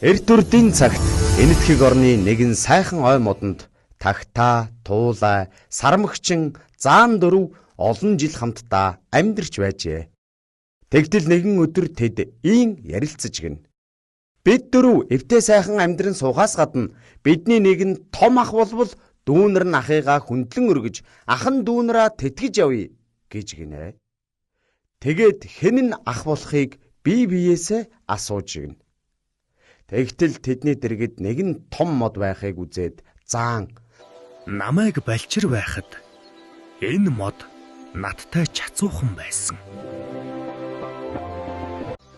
Эрт үрдийн цагт Энэтхэг орны нэгэн сайхан ой модонд Тагтаа, Туулай, Сармагчин, Заан дөрөв олон жил хамтдаа амьдарч байжээ. Тэгтэл нэгэн өдөр тэд ийн ярилцаж гэнэ. Бид дөрөв эвтэй сайхан амьдран суухаас гадна бидний нэг нь том ах болбол дүүнер нь ахыгаа хүндлэн өргөж ах нь дүүнраа тэтгэж явъя гэж гинэ. Тэгээд хэн нь ах болохыг бие биеэсээ асууж гинэ. Тэгтэл тэдний дэргэд нэгэн том мод байхыг үзээд Заан намайг балчир байхад энэ мод надтай чацуухан байсан.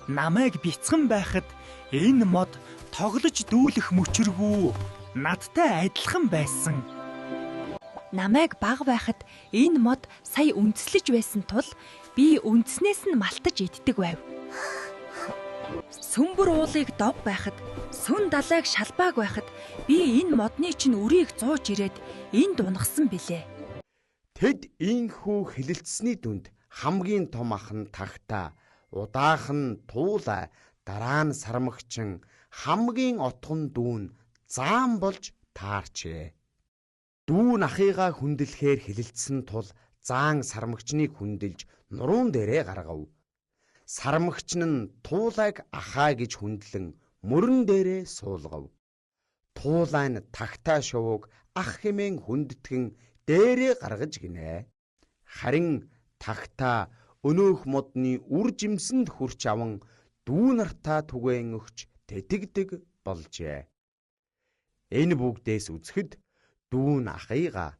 Намайг бяцхан байхад энэ мод тоглож дүүлэх мөчргүй надтай адилхан байсан. Намайг бага байхад энэ мод сая үндэслэж байсан тул би үндснээс нь малтаж иддэг байв. Сүмбэр уулыг дов байхад, сүн далайг шалбааг байхад би энэ модны чинь үрийг зууж ирээд энд унахсан билээ. Тэд ийнхүү хэлэлцсэний дүнд хамгийн том ах нь Тагтаа, удаах нь Туулай, дараа нь Сармагчин, хамгийн отгон дүү нь Заан болж таарчээ. Дүү нь ахыгаа хүндлэхээр хэлэлцсэн тул Заан Сармагчныг хүндэлж нуруун дээрээ гаргав. Сармагчин нь Туулайг ахаа гэж хүндлэн мөрөн дээрээ суулгав. Туулай нь Тагтаа шувууг ах хэмээн хүндэтгэн дээрээ гаргаж гинэ. Харин Тагтаа өнөөх модны үр жимсэнд хүрч аван дүү нартаа түгээн өгч тэтгдэг болжээ. Энэ бүгдээс үзэхэд дүү нь ахыгаа,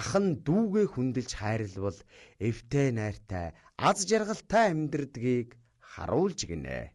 ах нь дүүгээ хүндэлж хайрлавал эвтэй найртай аз жаргалтай амьдрдгийг харуулж гинэ.